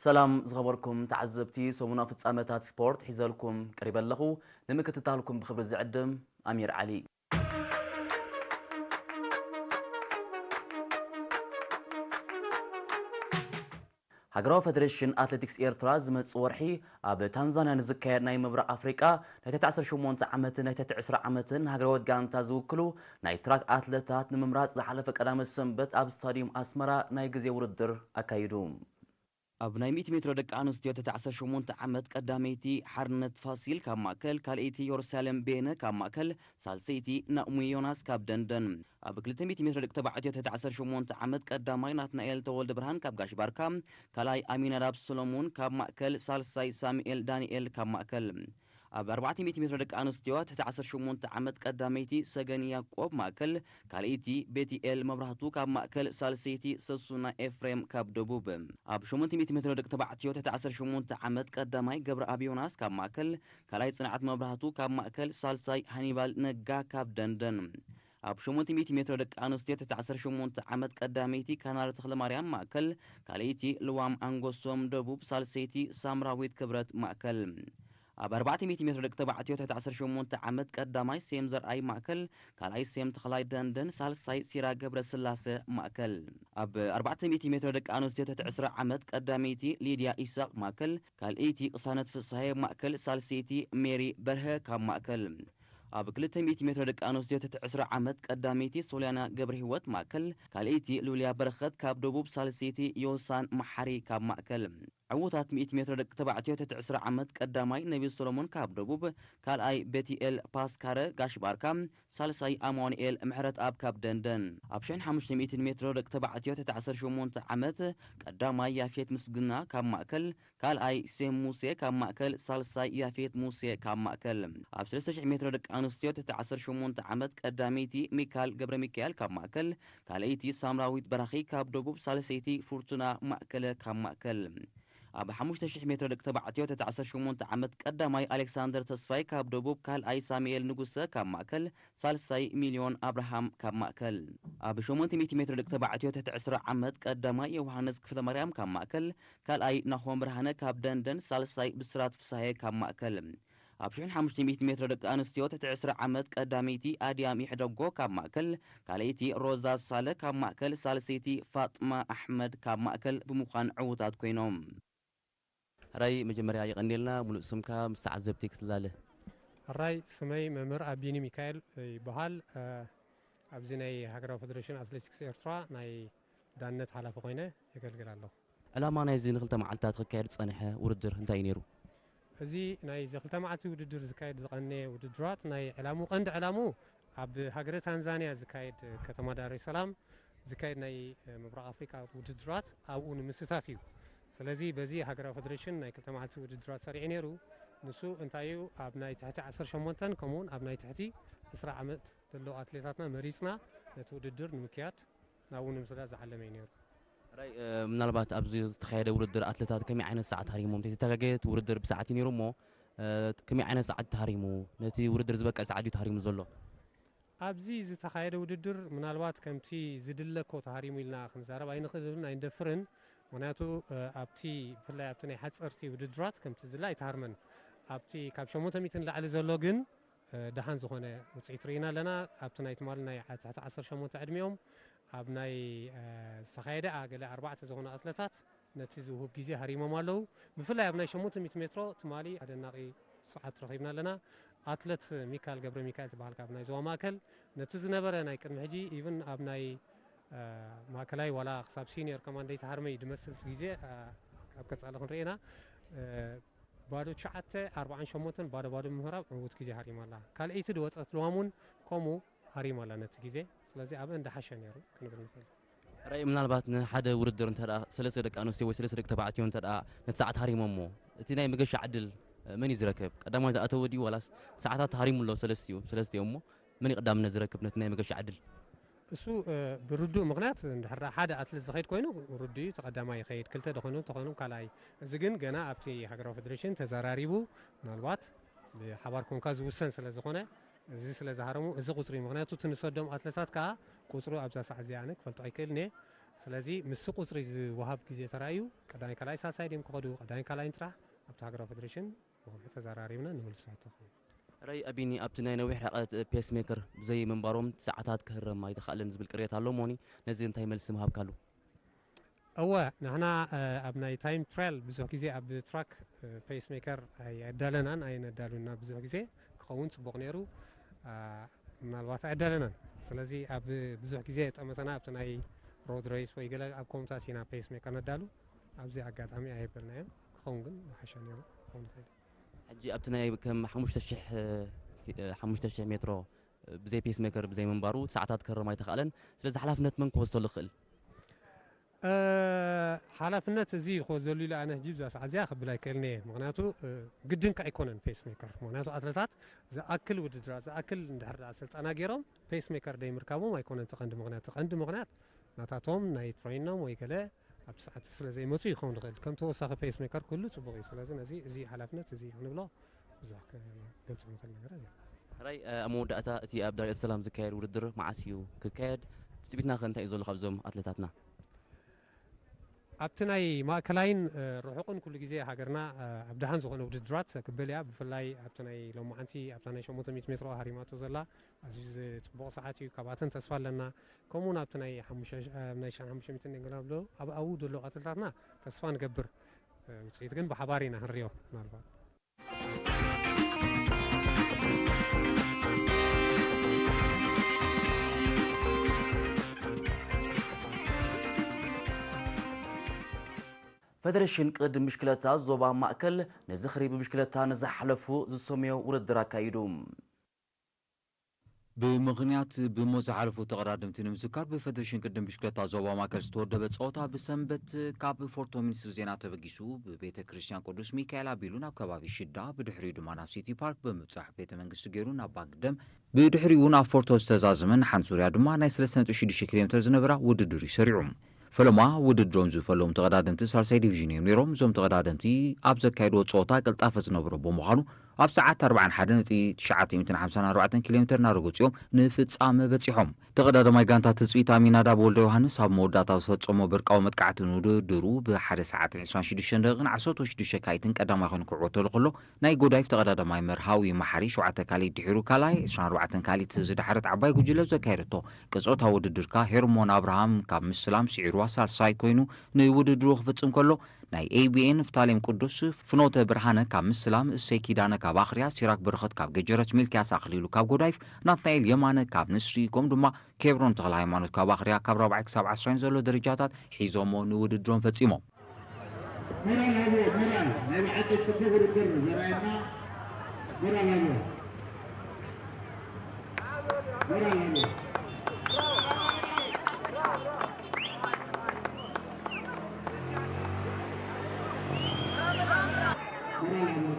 ሰላም ዝኸበርኩም ተዓዘብቲ፣ ሰሙናዊ ፍጻመታት ስፖርት ሒዘልኩም ቀሪበ ኣለኹ። ንምክትታልኩም ብኽብሪ ዝዕድም ኣሚር ዓሊ። ሃገራዊ ፈደሬሽን ኣትሌቲክስ ኤርትራ ዝመጽእ ወርሒ ኣብ ታንዛንያ ንዝካየድ ናይ ምብራቕ ኣፍሪቃ ናይ ትሕቲ ዓሰርተ ሸሞንተ ዓመትን ናይ ትሕቲ ዕስራ ዓመትን ሃገራዊት ጋንታ ዝውክሉ ናይ ትራክ ኣትለታት ንምምራጽ ዝሓለፈ ቀዳመ ሰንበት ኣብ ስታድዩም ኣስመራ ናይ ግዜ ውድድር ኣካይዱ። ኣብ ናይ ሚእቲ ሜትሮ ደቂ ኣንስትዮ ትሕቲ ዓሰርተ ሸሞንተ ዓመት ቀዳመይቲ ሓርነት ፋሲል ካብ ማእከል፣ ካልኣይቲ ዮርሳሌም ቤነ ካብ ማእከል፣ ሳልሰይቲ ናኦሚ ዮናስ ካብ ደንደን። ኣብ ክልተ ሚእቲ ሜትሮ ደቂ ተባዕትዮ ትሕቲ ዓሰርተ ሸሞንተ ዓመት ቀዳማይ ናትናኤል ተወልደ ብርሃን ካብ ጋሽ ባርካ፣ ካልኣይ ኣሚናዳብ ሰሎሞን ካብ ማእከል፣ ሳልሳይ ሳሙኤል ዳንኤል ካብ ማእከል። ኣብ ኣርባዕተ ሚእቲ ሜትሮ ደቂ ኣንስትዮ ትሕቲ ዓሰርተ ሸሞንተ ዓመት ቀዳመይቲ ሰገን ያዕቆብ ማእከል፣ ካልኣይቲ ቤቲኤል መብራህቱ ካብ ማእከል፣ ሳልሰይቲ ሰሱና ኤፍሬም ካብ ደቡብ። ኣብ ሸሞንተ ሚእቲ ሜትሮ ደቂ ተባዕትዮ ትሕቲ ዓሰርተ ሸሞንተ ዓመት ቀዳማይ ገብረኣብ ዮናስ ካብ ማእከል፣ ካልኣይ ጽንዓት መብራህቱ ካብ ማእከል፣ ሳልሳይ ሃኒባል ነጋ ካብ ደንደን። ኣብ ሸሞንተ ሚእቲ ሜትሮ ደቂ ኣንስትዮ ትሕቲ ዓሰርተ ሸሞንተ ዓመት ቀዳመይቲ ካናል ተኽለማርያም ማእከል፣ ካልኣይቲ ልዋም ኣንጎሶም ደቡብ፣ ሳልሰይቲ ሳምራዊት ክብረት ማእከል። ኣብ ኣርባዕተ ሚእቲ ሜትሮ ደቂ ተባዕትዮ ትሕቲ ዓሰርተ ሸሞንተ ዓመት ቀዳማይ ሴም ዘርኣይ ማእከል፣ ካልኣይ ሴም ተኽላይ ደንደን፣ ሳልሳይ ሲራ ገብረስላሰ ማእከል። ኣብ ኣርባዕተ ሚእቲ ሜትሮ ደቂ ኣንስትዮ ትሕቲ ዕስራ ዓመት ቀዳመይቲ ሊድያ ኢሳቕ ማእከል፣ ካልኣይቲ ቅሳነት ፍስሃየ ማእከል፣ ሳልሰይቲ ሜሪ በርሀ ካብ ማእከል። ኣብ ክልተ ሚእቲ ሜትሮ ደቂ ኣንስትዮ ትሕቲ ዕስራ ዓመት ቀዳመይቲ ሶልያና ገብረሂወት ማእከል፣ ካልኣይቲ ሉልያ በረኸት ካብ ደቡብ፣ ሳልሰይቲ ዮሳን መሓሪ ካብ ማእከል። ዕዉታት ሚእቲ ሜትሮ ደቂ ተባዕትዮ ትሕቲ ዕስራ ዓመት ቀዳማይ ነቢል ሰሎሞን ካብ ደቡብ፣ ካልኣይ ቤቲኤል ፓስካረ ጋሽ ባርካ፣ ሳልሳይ ኣማኑኤል ምሕረትኣብ ካብ ደንደን። ኣብ ሽሕን ሓሙሽተ ሚእትን ሜትሮ ደቂ ተባዕትዮ ትሕቲ ዓሰርተ ሸሞንተ ዓመት ቀዳማይ ያፌት ምስግና ካብ ማእከል፣ ካልኣይ ሴም ሙሴ ካብ ማእከል፣ ሳልሳይ ያፌት ሙሴ ካብ ማእከል። ኣብ ሰለስተ ሽሕ ሜትሮ ደቂ ኣንስትዮ ትሕቲ ዓሰርተ ሸሞንተ ዓመት ቀዳመይቲ ሚካል ገብረ ሚካኤል ካብ ማእከል፣ ካልኣይቲ ሳምራዊት በራኺ ካብ ደቡብ፣ ሳልሰይቲ ፍርቱና ማእከለ ካብ ማእከል። ኣብ ሓሙሽተ ሽሕ ሜትሮ ደቂ ተባዕትዮ ትሕቲ ዓሰርተ ሸሞንተ ዓመት ቀዳማይ ኣሌክሳንደር ተስፋይ ካብ ደቡብ፣ ካልኣይ ሳሙኤል ንጉሰ ካብ ማእከል፣ ሳልሳይ ሚልዮን ኣብርሃም ካብ ማእከል። ኣብ ሸሞንተ ሚእቲ ሜትሮ ደቂ ተባዕትዮ ትሕቲ ዕስራ ዓመት ቀዳማይ ዮሃንስ ክፍለማርያም ካብ ማእከል፣ ካልኣይ ናሆም ብርሃነ ካብ ደንደን፣ ሳልሳይ ብስራት ፍስሃየ ካብ ማእከል። ኣብ ሽሕን ሓሙሽተ ሚእቲ ሜትሮ ደቂ ኣንስትዮ ትሕቲ ዕስራ ዓመት ቀዳመይቲ ኣድያም ይሕደጎ ካብ ማእከል፣ ካልኣይቲ ሮዛ ሳለ ካብ ማእከል፣ ሳልሰይቲ ፋጥማ ኣሕመድ ካብ ማእከል ብምዃን ዕዉታት ኮይኖም። ሕራይ መጀመርያ የቐንየልና፣ ሙሉእ ስምካ ምስ ተዓዘብቲ ክትላለ። ሕራይ ስመይ መምህር ኣቢኒ ሚካኤል ይበሃል። እ፣ ኣብዚ ናይ ሃገራዊ ፈደሬሽን ኣትሌቲክስ ኤርትራ ናይ ዳነት ሓላፊ ኮይነ የገልግል ኣለኹ። ዕላማ ናይዚ ንክልተ መዓልታት ክካየድ ዝጸንሐ ውድድር እንታይ እዩ ነይሩ? እዚ ናይ እዚ ክልተ መዓልቲ ውድድር ዝካየድ ዝቐነየ ውድድራት ናይ ዕላሙ፣ ቀንዲ ዕላሙ ኣብ ሃገረ ታንዛንያ ዝካየድ ከተማ ዳሬ ሰላም ዝካየድ ናይ ምብራቕ ኣፍሪቃ ውድድራት ኣብኡ ንምስታፍ እዩ። ስለዚ በዚ ሃገራዊ ፈደሬሽን ናይ ክልተ መዓልቲ ውድድራት ሰሪዑ ነይሩ። ንሱ እንታይ እዩ፣ ኣብ ናይ ትሕቲ ዓሰርተ ሸሞንተን ከምኡውን ኣብ ናይ ትሕቲ ዕስራ ዓመት ዘለዉ ኣትሌታትና መሪጽና ነቲ ውድድር ንምክያድ ናብኡ ንምስዳድ ዝዓለመ እዩ ነይሩ። ሕራይ፣ እ፣ ምናልባት ኣብዚ ዝተኻየደ ውድድር ኣትሌታት ከመይ ዓይነት ሰዓት ሃሪሞም? እንተዘይተጋግየ እቲ ውድድር ብሰዓት እዩ ነይሩ እሞ፣ እ፣ ከመይ ዓይነት ሰዓት ተሃሪሙ? ነቲ ውድድር ዝበቅዕ ሰዓት ድዩ ተሃሪሙ ዘሎ? ኣብዚ ዝተኻየደ ውድድር ምናልባት ከምቲ ዝድለ እኮ ተሃሪሙ ኢልና ክንዛረብ ኣይንኽእልን ኣይንደፍርን። ምኽንያቱ፣ እ፣ ኣብቲ፣ ብፍላይ ኣብቲ ናይ ሓፀርቲ ውድድራት ከምቲ ዝድለ ኣይተሃርመን። ኣብቲ ካብ ሸሞንተ ሚእቲ ንላዕሊ ዘሎ ግን፣ እ፣ ደሓን ዝኾነ ውፅኢት ርኢና ኣለና። ኣብቲ ናይ ትማሊ ናይ ዓ-፣ ትሕቲ ዓሰርተ ሸሞንተ ዕድሚኦም ኣብ ናይ፣ እ፣ ዝተኻየደ፣ ኣ፣ ገለ ኣርባዕተ ዝኾኑ ኣትለታት ነቲ ዝውህብ ግዜ ሃሪሞም ኣለዉ። ብፍላይ ኣብ ናይ ሸሞንተ ሚእቲ ሜትሮ ትማሊ ኣደናቒ ሰዓት ረኺብና ኣለና። ኣትለት ሚካል ገብረ ሚካኤል ትበሃል ካብ ናይ ዞባ ማእከል ነቲ ዝነበረ ናይ ቅድሚ ሕጂ ኢቭን ኣብ ናይ፣ እ፣ ማእከላይ ዋላ ክሳብ ሲኒየር ከማን ደይተሃርመ እዩ ድመስል እቲ ግዜ፣ እ፣ ኣብ ቀጻሊ ክንርኢ ኢና። እ፣ ባዶ ትሽዓተ ኣርባዓን ሸሞንተን ባዶ ባዶ ምህራብ ዕዉት ግዜ ሃሪማ ኣላ። ካልኣይቲ ዝወጸት ልዋም እውን ከምኡ ሃሪማ ኣላ ነቲ ግዜ። ስለዚ ኣብአን ደሓሸ ነይሩ ክንብል ንኽእል። ሕራይ ምናልባት ንሓደ ውድድር እንተ ደኣ ሰለስተ ደቂ ኣንስትዮ ወይ ሰለስተ ደቂ ተባዕትዮ እንተ ደኣ ነቲ ሰዓት ሃሪሞሞ፣ እቲ ናይ መገሻ ዕድል፣ እ፣ መን እዩ ዝረክብ? ቀዳማይ ዝኣተወ ድዩ ዋላስ ሰዓታት ተሃሪሙ ኣሎ ሰለስቲኡ-፣ ሰለስቲኦም እሞ መን እዩ ቀዳምነት ዝረክብ ነቲ ናይ መገሻ ዕድል? እሱ፣ እ፣ ብርዱእ ምኽንያት እንድሕር ደኣ ሓደ ኣትሌት ዝኸይድ ኮይኑ ርዱእ እዩ፣ እቲ ቀዳማይ ይኸይድ፣ ክልተ ደኾይኑ እንተኾይኑ ካልኣይ። እዚ ግን ገና ኣብቲ ሃገራዊ ፌደሬሽን ተዘራሪቡ ምናልባት ብሓባር ኮንካ ዝውሰን ስለ ዝኾነ፣ እዚ ስለ ዝሃረሙ፣ እዚ ቁጽሪ፣ ምኽንያቱ እቲ ንሰዶም ኣትለታት ከኣ ቁጽሩ ኣብዛ ሰዓት እዚኣ ኣነ ክፈልጦ ኣይክእልን እየ። ስለዚ ምስ ቁፅሪ ዝወሃብ ግዜ ተራእዩ ቀዳማይ ካልኣይ ሳልሳይ ድዮም ክኸዱ ቀዳማይ ካልኣይን ጥራሕ ኣብቲ ሃገራዊ ፌዴሬሽን ብቕንሒ ተዘራሪብና ንምልሶ ተኾኑ። ረይ ኣቢኒ ኣብቲ ናይ ነዊሕ ርሕቀት ፔስ ሜከር ብዘይ ምንባሮም ሰዓታት ክህረም ኣይተኻእለን ዝብል ቅሬታ ኣሎ እሞኒ ነዚ እንታይ መልሲ ምሃብካሉ? እወ ንሕና ኣብ ናይ ታይም ትራያል ብዙሕ ግዜ ኣብ ትራክ ፔስ ሜከር ኣይኣዳለናን ኣይነዳሉና ብዙሕ ግዜ ክኸውን ፅቡቕ ነይሩ። ምናልባት ኣይኣዳለናን። ስለዚ ኣብ ብዙሕ ግዜ ጠመተና ኣብቲ ናይ ሮድ ሬስ ወይ ገለ ኣብ ኮምታት ኢና ፔስ ሜከር ነዳሉ። ኣብዚ ኣጋጣሚ ኣየበልናዮም። ክኸውን ግን ዝሓሸ ነይሩ ክኸውን ይኽእል። ሕጂ ኣብቲ ናይ ከም ሓሙሽተ ሽሕ ሓሙሽተ ሽሕ ሜትሮ ብዘይ ፔስ ሜከር ብዘይ ምንባሩ ሰዓታት ክህረም ኣይተኻእለን። ስለዚ ሓላፍነት መን ክወስደሉ ይኽእል? ሓላፍነት እዚ ክወዘሉ ኢለ ኣነ ሕጂ ብዛ ሰዓት እዚኣ ክብል ኣይክእልን እየ። ምክንያቱ ግድን ከ ኣይኮነን ፔስ ሜከር። ምክንያቱ ኣትለታት ዝኣክል ውድድራት ዝኣክል እንድሕር ደኣ ስልጠና ገይሮም ፔስ ሜከር ደይምርካቦም ኣይኮነን እቲ ቀንዲ ምክንያት። እቲ ቀንዲ ምክንያት ናታቶም ናይ ትሬኒኖም ወይ ገለ ኣብቲ ሰዓት ስለ ዘይመፁ ይኸውን ይኽእል። ከም ተወሳኺ ፔስ ሜከር ክህሉ ፅቡቕ እዩ። ስለዚ ነዚ እዚ ሓላፍነት እዚ ክንብሎ ብዙሕ ክገልፆ ንኽእል ነገር የለን። ሕራይ ኣብ መወዳእታ እቲ ኣብ ዳርኤ ሰላም ዝካየድ ውድድር መዓስ እዩ ክካየድ? ትፅቢትና ከ እንታይ እዩ ዘሎ ካብዞም ኣትለታትና? ኣብቲ ናይ ማእከላይን ርሑቕን ኩሉ ግዜ ሃገርና ኣብ ደሃን ዝኾነ ውድድራት ክበል እያ። ብፍላይ ኣብቲ ናይ ሎማዓንቲ ኣብታ ናይ ሸሞንተ ሚእቲ ሜትሮ ሃሪማቶ ዘላ ኣዝዩ ጽቡቕ ሰዓት እዩ። ካብኣተን ተስፋ ኣለና። ከምኡ እውን ኣብቲ ናይ ሓሙሽተ ሽ- ኣብ ናይ ሽሕን ሓሙሽተ ሚእትን ደንገላ ብሎ ኣብ ኣብኡ ዘሎ ኣትለታትና ተስፋ ንገብር። ውፅኢት ግን ብሓባር ኢና ክንሪኦ ምናልባት። ፈደሬሽን ቅድድም ብሽክለታ ዞባ ማእከል ንዝኽሪ ብብሽክለታ ንዝሓለፉ ዝሰመዮ ውድድር ኣካይዱ። ብምኽንያት ብሞት ዝሓለፉ ተቐዳደምቲ ንምዝካር ብፈደሬሽን ቅድድም ብሽክለታ ዞባ ማእከል ዝተወደበ ፀወታ ብሰንበት ካብ ፎርቶ ሚኒስትሪ ዜና ተበጊሱ ብቤተ ክርስቲያን ቅዱስ ሚካኤል ኣቢሉ ናብ ከባቢ ሽዳ ብድሕሪኡ ድማ ናብ ሲቲ ፓርክ ብምብፃሕ ቤተ መንግስቲ ገይሩ ናብ ባግደም ብድሕሪኡ ናብ ፎርቶ ዝተዛዘመ ንሓንቲ ዙርያ ድማ ናይ ሰለስተ ነጥቢ ሽዱሽተ ኪሎ ሜትር ዝነበራ ውድድር እዩ ሰሪዑ። ፈለማ ውድድሮም ዝፈለሙ ተቐዳደምቲ ሳልሳይ ዲቪዥን እዮም ነይሮም። እዞም ተቐዳደምቲ ኣብ ዘካየድዎ ፀወታ ቅልጣፈ ዝነበሮ ብምዃኑ ኣብ ሰዓት ኣርባዓን ሓደን ነጥቢ ትሽዓተ ሚእትን ሓምሳን ኣርባዕተን ኪሎ ሜትር እናረገፁ እዮም ንፍፃመ በፂሖም። ተቐዳዳማይ ጋንታ ትፅቢት ኣሚናዳብ ወልደ ዮሃንስ ኣብ መወዳእታ ዝፈፀሞ በርቃዊ መጥቃዕቲ ንውድድሩ ብሓደ ሰዓትን ዕስራን ሽዱሽተን ደቂቕን ዓሰርተ ሽዱሽተ ካይትን ቀዳማይ ኮይኑ ክዕወተሉ ከሎ ናይ ጎዳይፍ ተቐዳዳማይ መርሃዊ መሓሪ ሸውዓተ ካልኢት ድሒሩ ካልኣይ፣ ዕስራን ኣርባዕተን ካልኢት ዝደሓረት ዓባይ ጉጅለ ዘካየደቶ ቅጾታ ውድድር ከኣ ሄርሞን ኣብርሃም ካብ ምስላም ስዒርዋ ሳልሳይ ኮይኑ ንውድድሩ ክፍጽም ከሎ ናይ ኤቢኤን ንፍታሌም ቅዱስ፣ ፍኖተ ብርሃነ ካብ ምስላም፣ እሰይ ኪዳነ ካብ ኣኽርያ፣ ሲራክ በረኸት ካብ ገጀረት፣ ሚልክያስ ኣኽሊሉ ካብ ጎዳይፍ፣ ናትናኤል የማነ ካብ ንስሪ ከምኡ ድማ ኬብሮን ተኽለሃይማኖት ካብ ኣኽርያ ካብ ራብዓይ ክሳብ ዓስራይ ዘሎ ደረጃታት ሒዞሞ ንውድድሮም ፈጺሞም። ሞራል ሃብዎ ሞራል ናይ ብሓቂ ጽቡቕ ውድድር ዘርኣየና ሞራል ሃብዎ ሞራል ሃብዎ ሞራል ሃብዎ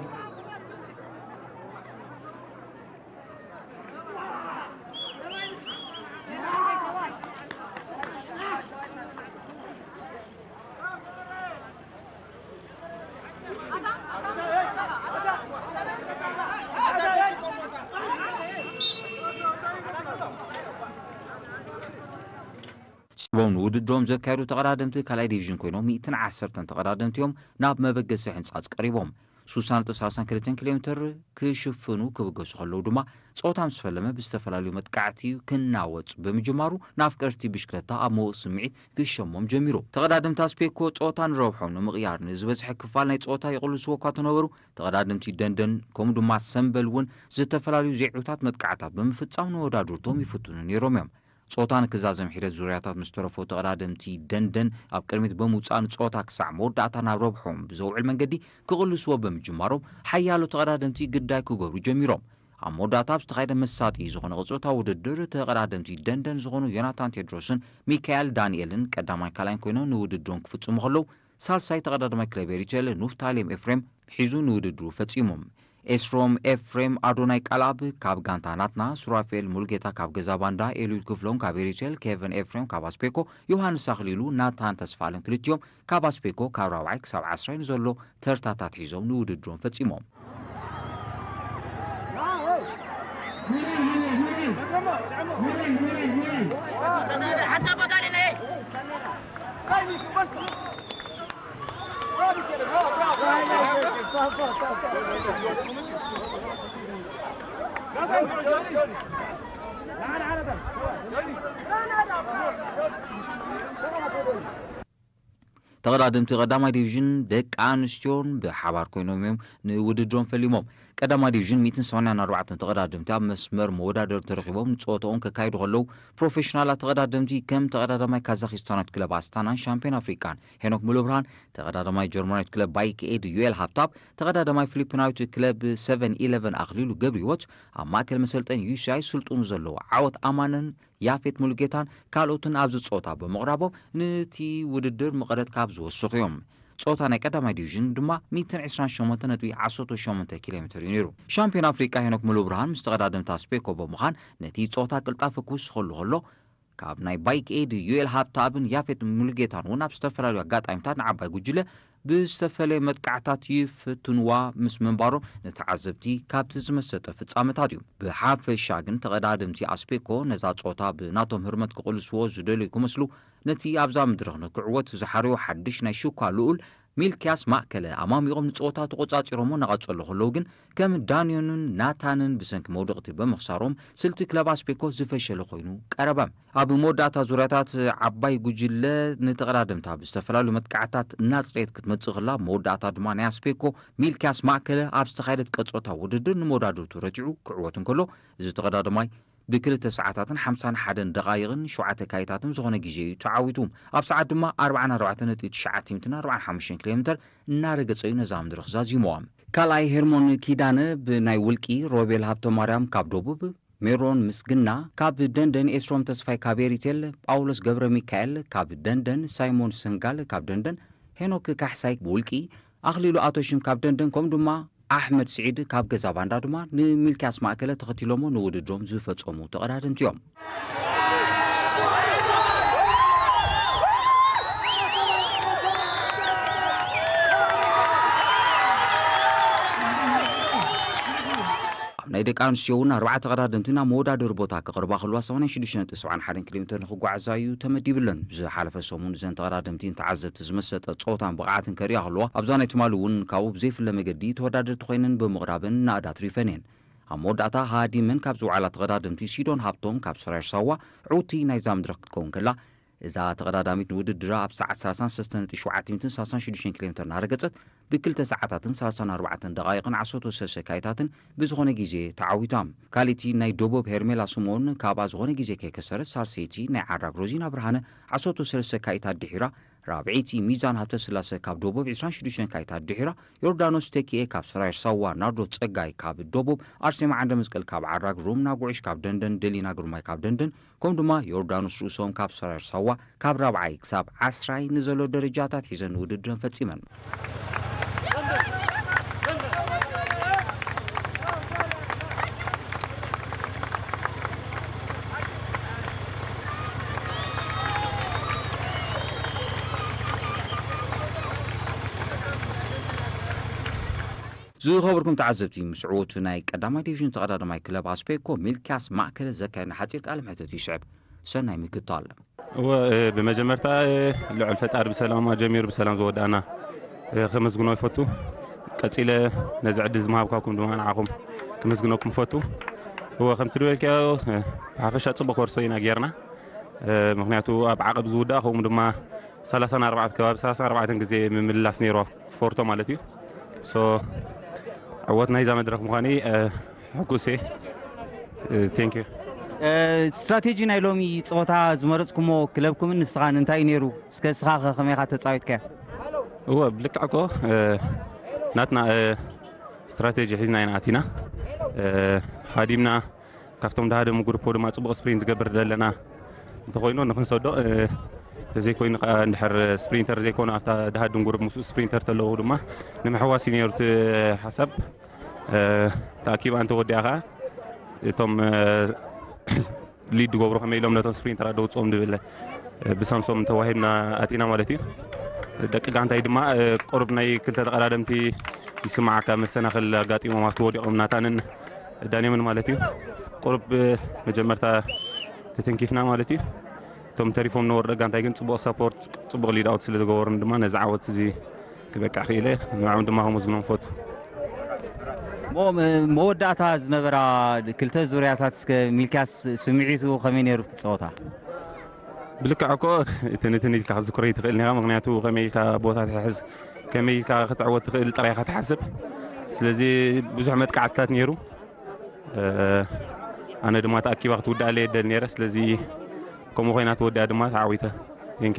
ጸቦም ንውድድሮም ዘካየዱ ተቐዳደምቲ ካልኣይ ዲቪዥን ኮይኖም ሚእትን ዓሰርተን ተቐዳደምቲ እዮም ናብ መበገሲ ሕንጻጽ ቀሪቦም። ሱሳ ነጥቢ ሰላሳን ክልተን ኪሎ ሜትር ክሽፍኑ ክብገሱ ከለዉ ድማ ጸወታ ምስ ፈለመ ብዝተፈላለዩ መጥቃዕቲ ክናወጽ ብምጅማሩ ንኣፍቀርቲ ብሽክለታ ኣብ መውእ ስምዒት ክሸሞም ጀሚሩ። ተቐዳደምቲ ኣስፔኮ ጸወታ ንረብሖም ንምቕያር ንዝበዝሐ ክፋል ናይ ጸወታ ይቕልስዎ እኳ ተነበሩ ተቐዳደምቲ ደንደን ከምኡ ድማ ሰምበል እውን ዝተፈላለዩ ዘይዕውታት መጥቃዕታት ብምፍጻም ንወዳድርቶም ይፍትኑ ነይሮም እዮም። ጾታ ንክዛዘም ሒደት ዙርያታት ምስ ተረፎ ተቐዳደምቲ ደንደን ኣብ ቅድሚት ብምውጻእ ንጾታ ክሳዕ መወዳእታ ናብ ረብሖም ብዘውዕል መንገዲ ክቕልስዎ ብምጅማሮም ሓያሎ ተቐዳደምቲ ግዳይ ክገብሩ ጀሚሮም። ኣብ መወዳእታ ኣብ ዝተኻየደ መሳጢ ዝኾነ ቅጾታ ውድድር ተቐዳደምቲ ደንደን ዝኾኑ ዮናታን ቴድሮስን ሚካኤል ዳንኤልን ቀዳማይ ካልኣይን ኮይኖም ንውድድሮም ክፍጽሙ ከለዉ ሳልሳይ ተቐዳዳማይ ክለብ ኤሪትሬል ኑፍታሌም ኤፍሬም ሒዙ ንውድድሩ ፈጺሙ። ኤስሮም ኤፍሬም ኣዶናይ ቃልኣብ ካብ ጋንታ ናትና፣ ሱራፌል ሙሉጌታ ካብ ገዛ ባንዳ፣ ኤልዩድ ክፍሎም ካብ ኤሪትሬል፣ ኬቨን ኤፍሬም ካብ ኣስፔኮ፣ ዮሃንስ ኣኽሊሉ፣ ናታን ተስፋኣለም ክልቲኦም ካብ ኣስፔኮ ካብ ራብዓይ ክሳብ ዓስራይ ንዘሎ ተርታታት ሒዞም ንውድድሮም ፈጺሞም። ሞራል ሃብዎ ሞራል ሞራል ሞራል ሞራል ሞራል ሓንሳብ ቦታ ኣለና። ተቐዳደምቲ ቀዳማይ ዲቪዥን ደቂ ኣንስትዮን ብሓባር ኮይኖም እዮም ንውድድሮም ፈሊሞም። ቀዳማይ ዲቪዥን ሚእትን ሰማንያን ኣርባዕተን ተቐዳደምቲ ኣብ መስመር መወዳደርቲ ተረኺቦም ንፀወታኦም ከካይዱ ከለዉ፣ ፕሮፌሽናላት ተቐዳደምቲ ከም ተቐዳዳማይ ካዛኪስታናዊት ክለብ ኣስታናን ሻምፒዮን ኣፍሪቃን ሄኖክ ሙሉብርሃን፣ ተቐዳዳማይ ጀርመናዊት ክለብ ባይክ ኤድ ዩኤል ሃብታብ፣ ተቐዳዳማይ ፊሊፒናዊት ክለብ ሰቨን ኢለቨን ኣኽሊሉ ገብረህይወት፣ ኣብ ማእከል መሰልጠን ዩ ሲ ኣይ ስልጡኑ ዘለዉ ዓወት ኣማንን ያፌት ሙሉጌታን ካልኦትን ኣብዚ ጸወታ ብምቕራቦም፣ ነቲ ውድድር መቐረት ካብ ዝወሰኹ እዮም። ጸወታ ናይ ቀዳማይ ዲቪዥን ድማ ሚእትን ዕስራን ሸሞንተ ነጥቢ ዓሰርተ ሸሞንተ ኪሎ ሜትር እዩ ነይሩ። ሻምፒዮን ኣፍሪቃ ሄኖክ ሙሉብርሃን ምስ ተቐዳደምቲ ኣስፔኮ ብምዃን ነቲ ጸወታ ቅልጣፈ ክውስኸሉ ከሎ፣ ካብ ናይ ባይክ ኤድ ዩኤል ሃብተኣብን ያፌት ሙሉጌታን እውን ኣብ ዝተፈላለዩ ኣጋጣሚታት ንዓባይ ጉጅለ ብዝተፈለየ መጥቃዕታት ይፍትንዋ ምስ ምንባሮም፣ ንተዓዘብቲ ካብቲ ዝመሰጠ ፍጻመታት እዩ። ብሓፈሻ ግን ተቐዳደምቲ ኣስፔኮ ነዛ ጸወታ ብናቶም ህርመት ክቕልስዎ ዝደልዩ ክመስሉ፣ ነቲ ኣብዛ መድረኽ ንክዕወት ዝሓረዮ ሓድሽ ናይ ሽኳ ልኡል ሚልክያስ ማእከለ ኣማሚቖም ንጸወታ ተቖጻጺሮሞ እናቐጸሉ ከለዉ ግን ከም ዳንዮንን ናታንን ብሰንኪ መውደቕቲ ብምኽሳሮም ስልቲ ክለብ ኣስፔኮ ዝፈሸለ ኮይኑ ቀረበ። ኣብ መወዳእታ ዙርያታት ዓባይ ጉጅለ ንተቐዳደምታ ብዝተፈላለዩ መጥቃዕታት እናጽረየት ክትመጽእ ከላ፣ መወዳእታ ድማ ናይ ኣስፔኮ ሚልክያስ ማእከለ ኣብ ዝተኻየደት ቀጸታ ውድድር ንመወዳድርቱ ረቲዑ ክዕወት እንከሎ፣ እዚ ተቐዳደማይ ብክልተ ሰዓታትን ሓምሳን ሓደን ደቓይቕን ሸውዓተ ካይታትን ዝኾነ ግዜ እዩ ተዓዊቱ። ኣብ ሰዓት ድማ ኣርባዓን ኣርባዕተን ነጥቢ ትሽዓተ ሚእትን ኣርባዓን ሓሙሽተን ኪሎ ሜተር እናረገጸ እዩ ነዛ መድረኽ ዛዚምዋ። ካልኣይ ሄርሞን ኪዳነ ብናይ ውልቂ፣ ሮቤል ሃብተማርያም ካብ ደቡብ፣ ሜሮን ምስግና ካብ ደንደን፣ ኤስሮም ተስፋይ ካብ ኤሪቴል፣ ጳውሎስ ገብረ ሚካኤል ካብ ደንደን፣ ሳይሞን ሰንጋል ካብ ደንደን፣ ሄኖክ ካሕሳይ ብውልቂ፣ ኣኽሊሉ ኣቶሽም ካብ ደንደን፣ ከምኡ ድማ ኣሕመድ ስዒድ ካብ ገዛ ባንዳ ድማ ንሚልክያስ ማእከለ ተኸቲሎሞ ንውድድሮም ዝፈጸሙ ተቐዳደምቲ እዮም። ኣብ ናይ ደቂ ኣንስትዮ እውን ኣርባዕተ ተቐዳደምቲ ናብ መወዳደሪ ቦታ ክቕርባ ከለዋ ሰማንያን ሽዱሽተ ነጥቢ ሰብዓን ሓደን ኪሎ ሜተር ንክጓዓዛ እዩ ተመዲብለን። ዝሓለፈ ሰሙን እዘን ተቐዳደምቲ ንተዓዘብቲ ዝመሰጠ ጸወታን ብቕዓትን ከርእያ ከለዋ፣ ኣብዛ ናይ ትማሊ እውን ካብኡ ብዘይፍለ መገዲ ተወዳደርቲ ኮይነን ብምቕራበን ናእዳ ኣትሪፈን እየን። ኣብ መወዳእታ ሃዲመን ካብ ዝወዓላ ተቐዳደምቲ ሲዶን ሃብቶም ካብ ሰራየር ሳዋ ዕውቲ ናይዛ መድረኽ ክትከውን ከላ፣ እዛ ተቐዳዳሚት ንውድድራ ኣብ ሰዓት ሰላሳን ሰለስተን ነጥቢ ሸውዓተ ሚእትን ሰላሳን ሽዱሽተን ኪሎ ሜተር እናረገጸት ብክልተ ሰዓታትን ሰላሳን ኣርባዕተን ደቓይቕን ዓሰርተ ሰለስተ ካይታትን ብዝኾነ ግዜ ተዓዊታ። ካልእቲ ናይ ደቡብ ሄርሜላ ስምኦን ካብኣ ዝኾነ ግዜ ከይከሰረት ሳልሰይቲ ናይ ዓራግ ሮዚና ብርሃነ ዓሰርተ ሰለስተ ካይታት ድሒራ፣ ራብዐይቲ ሚዛን ሃብተስላሰ ካብ ደቡብ ዕስራን ሽዱሽተን ካይታት ድሒራ፣ ዮርዳኖስ ተኪኤ ካብ ሰራየር ሳዋ፣ ናርዶ ጸጋይ ካብ ደቡብ፣ ኣርሴማ ዓንደ መስቀል ካብ ዓራግ፣ ሮምና ጉዕሽ ካብ ደንደን፣ ደሊና ግርማይ ካብ ደንደን፣ ከምኡ ድማ ዮርዳኖስ ርእሶም ካብ ሰራየር ሳዋ ካብ ራብዓይ ክሳብ ዓስራይ ንዘሎ ደረጃታት ሒዘን ውድድረን ፈጺመን። ዝኸበርኩም ተዓዘብቲ፣ ምስ ዕወቱ ናይ ቀዳማይ ዲቪዥን ተቐዳዳማይ ክለብ ኣስፔኮ ሚልክያስ ማእከለ ዘካየድና ሓጺር ቃለ መሕትት ይስዕብ። ሰናይ ምክትታል። እወ፣ እ፣ ብመጀመርታ፣ እ፣ ልዑል ፈጣሪ ብሰላም ኣጀሚሩ ብሰላም ዝወዳእና፣ እ፣ ከመስግኖ ይፈቱ። ቀጺለ ነዚ ዕድል ዝመሃብካኩም ድማ ንዓኹም ከመስግነኩም ይፈቱ። እወ፣ ከምቲ ዝበልካዮ፣ እ፣ ብሓፈሻ ጽቡቕ ኮርሶ ኢና ጌርና። እ፣ ምኽንያቱ ኣብ ዓቐብ ዝውዳእ ከምኡ ድማ ሰላሳን ኣርባዕተን ከባቢ ሰላሳን ኣርባዕተን ግዜ ምምልላስ ነይሩ ፎርቶ ማለት እዩ። ሶ፣ ዕወት ናይዛ መድረኽ ምዃነይ፣ እ፣ ሕጉስ እየ። እ፣ ቴንክ ዩ። እ፣ ስትራቴጂ ናይ ሎሚ ጸወታ ዝመረጽኩሞ ክለብኩምን ንስኻን እንታይ እዩ ነይሩ? እስከ ንስኻ ከ ከመይ ኢኻ ተጻዊትካዮ? እወ፣ ብልክዕ እኮ፣ እ፣ ናትና፣ እ፣ ስትራቴጂ ሒዝና ኢና ኣቲና። እ፣ ሃዲምና፣ ካብቶም ደሃደሙ ግሩፖ ድማ ጽቡቕ ስፕሪንት ዝገብር ዘለና እንተኾይኑ ንኽንሰዶ፣ እ፣ እንተዘይኮይኑ ከኣ እንድሕር ስፕሪንተር ዘይኮኑ ኣብታ ደሃድም ግሩፕ ምስኡ ስፕሪንተር ተለዉ ድማ ንምሕዋስ እዩ ነይሩ እቲ ሓሳብ። እ፣ ተኣኪባ እንተወዲኣ ከኣ እቶም፣ እ፣ ሊድ ዝገብሩ ከመይ ኢሎም ነቶም ስፕሪንተራት ደውፅኦም ዝብል፣ እ፣ ብሳምሶም ተዋሂብና ኣቲና ማለት እዩ። ደቂ ጋንታይ ድማ፣ እ፣ ቁሩብ ናይ ክልተ ተቐዳደምቲ ይስማዓካ መሰናኽል ኣጋጢሞም ኣብቲ ወዲቖም ናታንን ዳንዮምን ማለት እዩ። ቁሩብ፣ እ፣ መጀመርታ ተተንኪፍና ማለት እዩ። እቶም ተሪፎም ነበሩ ደቂ ጋንታይ ግን ፅቡቕ ሰፖርት ጽቡቕ ሊድ ኣውት ስለ ዝገበሩን ድማ ነዚ ዓወት እዚ ክበቅዕ ክኢለ። ንዕኦም ድማ ከመስግኖም ፈቱ። እሞ መወዳእታ ዝነበራ ክልተ ዙርያታት እስከ ሚልክያስ ስምዒቱ ከመይ ነይሩ እቲ ፀወታ? ብልክዕ እኮ ትንትን ኢልካ ክትዝክሮ ይትኽእል ኒኻ። ምክንያቱ ከመይ ኢልካ ቦታ ትሕዝ፣ ከመይ ኢልካ ክትዕወት ትኽእል ጥራይ ኢኻ ትሓስብ። ስለዚ ብዙሕ መጥቃዕትታት ነይሩ። ኣነ ድማ ተኣኪባ ክትውዳእ ለየደል ነይረ። ስለዚ ከምኡ ኮይና ተወዲኣ ድማ ተዓዊተ። ንኪ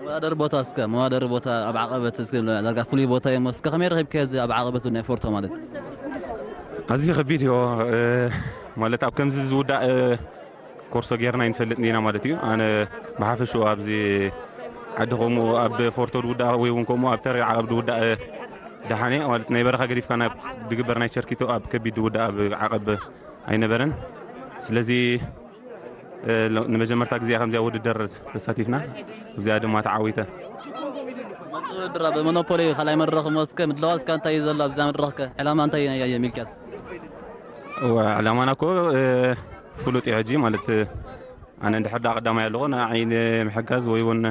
መዋደር ቦታ እስከ መዋደር ቦታ ኣብ ዓቐበት እስከ ዳርጋ ፍሉይ ቦታ እዮም። እስከ ከመይ ረኺብካዮ እዚ ኣብ ዓቐበት ናይ ፎርቶ ማለት? ኣዝዩ ከቢድ እዮ። ማለት ኣብ ከምዚ ዝውዳእ ኮርሶ ጌርና ይንፈልጥ ኢና ማለት እዩ። ኣነ ብሓፈሽኡ ኣብዚ ዓዲ ከምኡ ኣብ ፎርቶ ዝውዳእ ወይ እውን ከምኡ ኣብ ተሪር ዓቐብ ዝውዳእ ደሓነ ማለት ናይ በረኻ ገዲፍካ ናብ ዝግበር ናይ ቸርኪቶ ኣብ ከቢድ ዝውዳእ ኣብ ዓቐብ ኣይነበረን። ስለዚ ንመጀመርታ ግዜ ከምዚኣ ውድድር ተሳቲፍና፣ እዚኣ ድማ ተዓዊተ። መጽእ ውድድር ኣብ ሞኖፖሊ ካልኣይ መድረኽ መስከ ምድላዋትካ እንታይ እዩ ዘሎ ኣብዛ መድረኽከ ዕላማ እንታይ እዩ ናይ ሚልክያስ? እወ ዕላማና እኮ ፍሉጥ እዩ ሕጂ ማለት ኣነ እንድሕር ዳ ቀዳማይ ኣለኹ ንዓይ ንምሕጋዝ ወይ እውን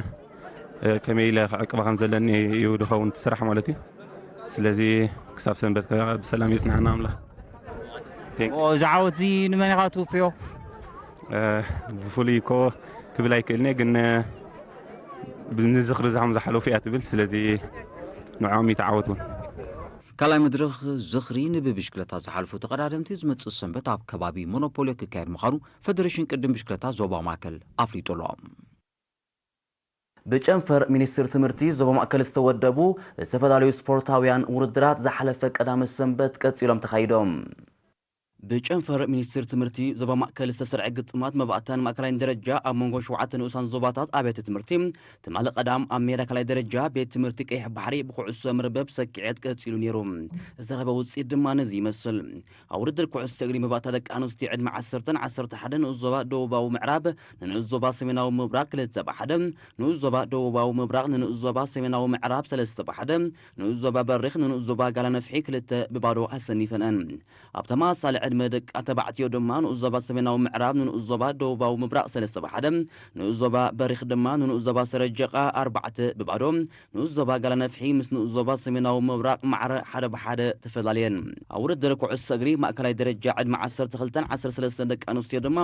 ከመይ ኢለ ክዕቅባ ከም ዘለኒ እዩ ዝኸውን እቲ ስራሕ ማለት እዩ። ስለዚ ክሳብ ሰንበት ከ ብሰላም የጽንሓና ኣምላኽ። እዚ ዓወት እዚ ንመን ኢኻ ትውፍዮ? ብፍሉይ እኮ ክብል ኣይክእልኒ ግን ንዝኽሪ እዛም ዝሓለፉ እያ ትብል። ስለዚ ንዕኦም ይተዓወቱ። ካልኣይ መድረኽ ዝኽሪ ንብብሽክለታ ዝሓልፉ ተቐዳደምቲ ዝመጽእ ሰንበት ኣብ ከባቢ ሞኖፖልዮ ክካየድ ምዃኑ ፈደሬሽን ቅድም ብሽክለታ ዞባ ማእከል ኣፍሊጡ ኣሎ። ብጨንፈር ሚኒስትር ትምህርቲ ዞባ ማእከል ዝተወደቡ ዝተፈላለዩ ስፖርታውያን ውድድራት ዝሓለፈ ቀዳመ ሰንበት ቀጺሎም ተኻይዶም። ብጨንፈር ሚኒስትር ትምህርቲ ዞባ ማእከል ዝተሰርዐ ግጥማት መባእታን ማእከላይን ደረጃ ኣብ መንጎ ሸውዓተ ንኡሳን ዞባታት ኣብያተ ትምህርቲ ትማሊ ቀዳም ኣብ ሜዳ ካልኣይ ደረጃ ቤት ትምህርቲ ቀይሕ ባሕሪ ብኩዕሶ መርበብ ሰኪዐት ቀጺሉ ነይሩ። ዝተረኸበ ውፅኢት ድማ ነዚ ይመስል። ኣብ ውድድር ኩዕሶ እግሪ መባእታ ደቂ ኣንስትዮ ዕድመ ዓሰርተን ዓሰርተ ሓደ ንኡስ ዞባ ደቡባዊ ምዕራብ ንንኡስ ዞባ ሰሜናዊ ምብራቕ ክልተ ብሓደ፣ ንኡስ ዞባ ደቡባዊ ምብራቕ ንንኡስ ዞባ ሰሜናዊ ምዕራብ ሰለስተ ብሓደ፣ ንኡስ ዞባ በሪኽ ንንኡስ ዞባ ጋላነፍሒ ክልተ ብባዶ ኣሰኒፈንአን። ኣብ ተመሳሳሊ ዕድመ ደቂ ተባዕትዮ ድማ ንኡስ ዞባ ሰሜናዊ ምዕራብ ንንኡስ ዞባ ደቡባዊ ምብራቕ ሰለስተ ብሓደ፣ ንኡስ ዞባ በሪኽ ድማ ንንኡስ ዞባ ሰረጀቓ ኣርባዕተ ብባዶ፣ ንኡስ ዞባ ጋላነፍሒ ምስ ንኡስ ዞባ ሰሜናዊ ምብራቕ ማዕረ ሓደ ብሓደ ተፈላለየን። ኣብ ውድድር ኩዕሶ እግሪ ማእከላይ ደረጃ ዕድመ ዓሰርተ ክልተን ዓሰርተ ሰለስተን ደቂ ኣንስትዮ ድማ